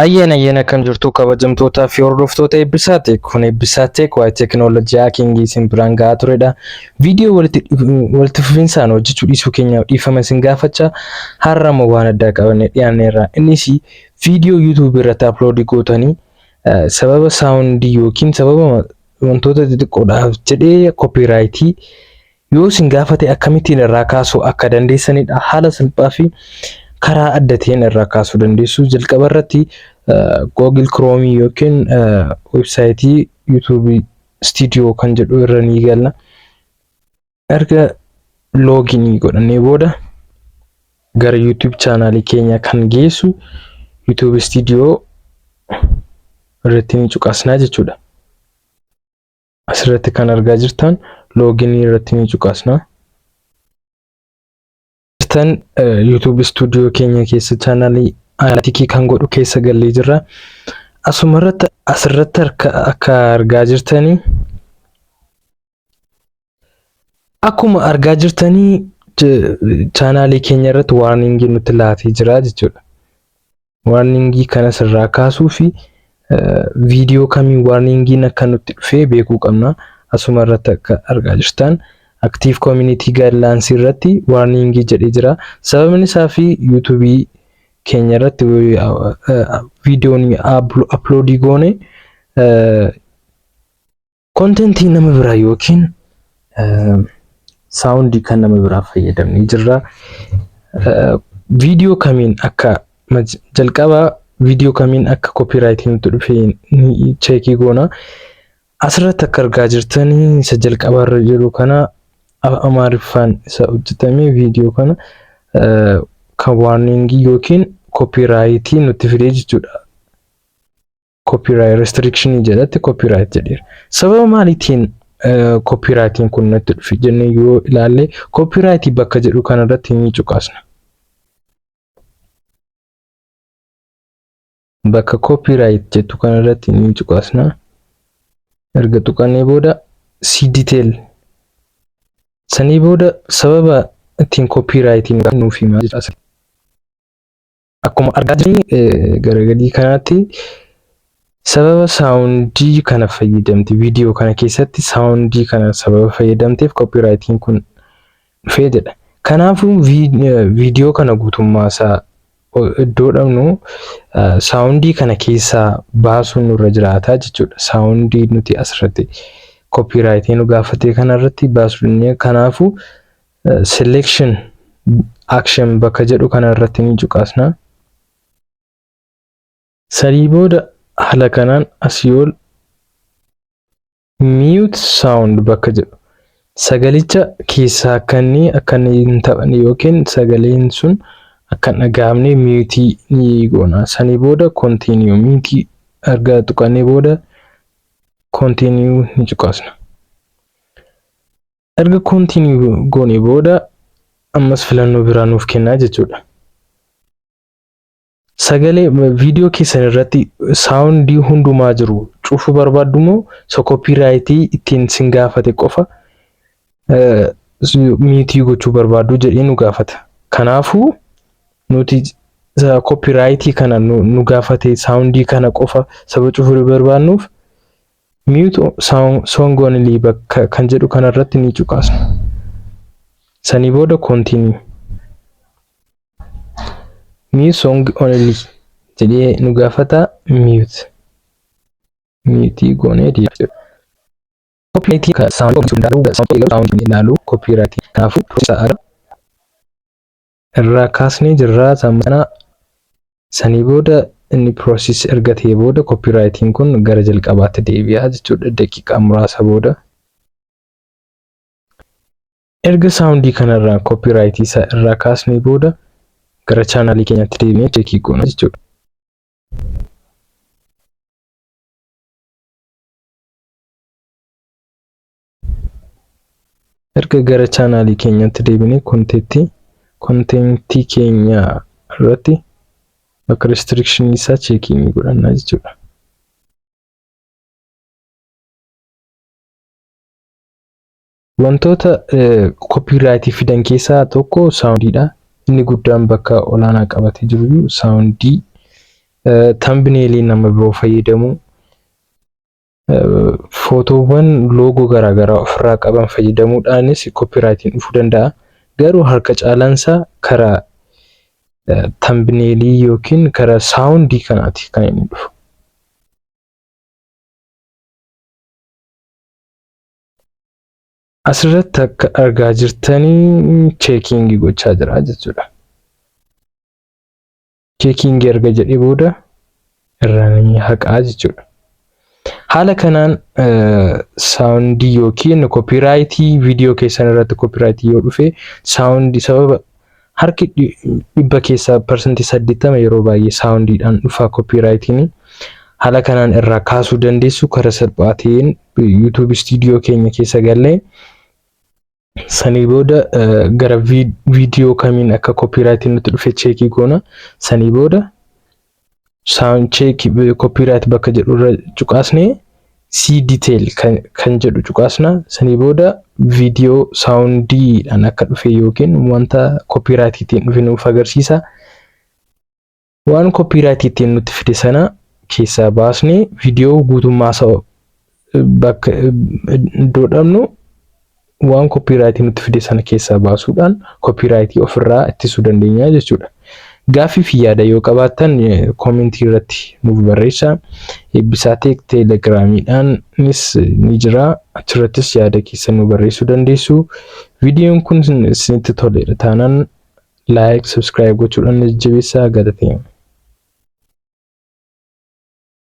Hayyeen hayyeen, akkam jirtu kabajamtootaa fi hordoftoota Eebbisaa Tech? Kun Eebbisaa Tech waa'ee teekinooloojii hackingii isin biraan gahaa turedha. Viidiyoo walitti fufinsaan hojjechuu dhiisuu keenyaaf dhiifama isin gaafachaa, har'a immoo waan addaa qabannee dhiyaanneerra. Innis viidiyoo YouTube irratti uploadii gootanii sababa soundii yookiin sababa wantoota xixiqqoodhaaf jedhee copyrightii yoo isin gaafate akkamittiin irraa kaasuu akka dandeessanidha. Haala salphaa fi karaa adda ta'een irraa kaasuu dandeessu. Jalqaba irratti Google Chrome yookiin websiteii YouTube Studio kan jedhu irra ni galla. Erga looginii godhannee booda gara YouTube chaanaalii keenya kan geessu YouTube Studio irratti ni cuqaasnaa jechuudha. Asirratti kan argaa jirtan looginii irratti ni cuqaasna. Jirtan YouTube Studio keenya keessa chaanaalii analytics kan godhu keessa gallee jirra. Asuma irratti, asirratti akka argaa jirtanii, akkuma argaa jirtanii, chaanaalii keenya irratti warningii nutti laatee jira jechuudha. Warningii kana sirraa kaasuu fi viidiyoo kamiin warningiin akka nutti dhufee beekuu qabna. Asuma irratti akka argaa jirtan Active Community Guidelines irratti warningii jedhee jira. Sababni isaa fi YouTube keenya irratti viidiyoon uploadii goone contentii nama biraa yookiin soundii kan nama biraa fayyadamnee jirra. Viidiyoo kamiin akka jalqaba viidiyoo kamiin akka copyright nutti dhufe ni checkii goona. Asirratti akka argaa jirtanii isa jalqabarra jiru kana, Amaariffaan isa hojjetame, viidiyoo kana kan warningii yookiin copyright nutti fidee jechuudha. Copyright restriction jedhatti copyright jedheera. Sababa maaliitiin copyrightiin kun nutti dhufe jennee yoo ilaalle, copyright bakka jedhu kanarratti ni cuqaasna. Bakka copyright jettu kanarratti ni cuqaasna. Erga tuqannee booda see detail, sanii booda sababa ittiin copyrightiin nuuf himaa jechuudha. Akkuma argaa jirtan gara gadii kanaatti sababa soundii kana fayyadamte, viidiyoo kana keessatti soundii kana sababa fayyadamteef copyrightiin kun dhufee jedha. Kanaafuu viidiyoo kana guutummaa isaa iddoo dhabnu soundii kana keessaa baasuun nurra jiraata jechuudha. Soundii nuti asirratti copyrightii nu gaafate kanarratti baasuu dandeenya. Kanaafuu selection action bakka jedhu kanarratti ni cuqaasna. Sadii booda haala kanaan asii ol mute sound bakka jedhu, sagalicha keessaa akka inni hin taphanne yookiin sagaleen sun akka hin dhaga'amne muteii ni goona. Sanii booda continue, muteii erga tuqannee booda continue ni cuqaasna. Erga continue goone booda ammas filannoo biraa nuuf kennaa jechuudha. Sagalee viidiyoo keessan irratti soundii hundumaa jiru cufuu barbaaddu moo isa copyrightii ittiin sin gaafate qofa muteii gochuu barbaaddu jedhee nu gaafata. Kanaafuu nuti copyrightii kana nu gaafate soundii kana qofa saba cufuu barbaannuuf mute song only bakka kan jedhu kanarratti ni cuqaasna. Sanii booda continue. Mute song only jedhee nu gaafata, mute. Muteii goonee deema. Copyrightii kan soundii ilaalu copyrightii, kanaafuu irraa kaasnee jirra sana. Sanii booda inni process erga ta'ee booda copyrightiin kun gara jalqabaatti deebi'a jechuudha daqiiqaa muraasa booda. Erga soundii kanarraa copyrightii isaa irraa kaasnee booda gara chaanaalii keenyaatti deebinee checkii goona jechuudha. Erga gara chaanaalii keenyaatti deebinee contentii keenya irratti bakka restrictionii isaa checkii ni godhanna jechuudha. Wantoota copyrightii fidan keessaa tokko soundiidha. Inni guddaan bakka olaanaa qabatee jiru soundii. Thumbnailii nama biroo fayyadamuu, footoowwan loogoo garaagaraa ofirraa qaban fayyadamuudhaanis copyrightiin dhufuu danda'a. Garuu harka caalaansaa karaa thumbnailii yookiin karaa soundii kanaati kan inni dhufu. Asirratti akka argaa jirtanii checkingii gochaa jira jechuudha. Checkingii erga jedhee booda irraa ni haqaa jechuudha. Haala kanaan soundii yookiin copyrightii viidiyoo keessan irratti copyrightii yoo dhufe, soundii sababa harki 100 keessaa 80% yeroo baay'ee soundiidhaan dhufa copyrightiin. Haala kanaan irraa kaasuu dandeessu karaa salphaa ta'een YouTube Studio keenya keessa gallee, sanii booda gara viidiyoo kamiin akka copyrightiin nutti dhufe checkii goona. Sanii booda sound check copyright bakka jedhu irra cuqaasnee, see detail kan jedhu cuqaasna. Sanii booda viidiyoo soundiidhaan akka dhufe yookiin wanta copyrightiin dhufe nuuf agarsiisa. Waan copyrightiin nutti fide sana keessaa baasnee, viidiyoo guutummaa isaa bakka iddoo dhabnu, waan copyrightii nutti fide sana keessaa baasuudhaan copyrightii ofirraa ittisuu dandeenya jechuudha. Gaaffii fi yaada yoo qabaattan commentii irratti nuuf barreessaa. Eebbisaa Tech Telegramiidhaanis ni jira. Achirrattis yaada keessan nu barreessuu dandeessu. Viidiyoon kun isinitti toleera taanaan like, subscribe gochuudhaan jajjabeessaa. Galateema.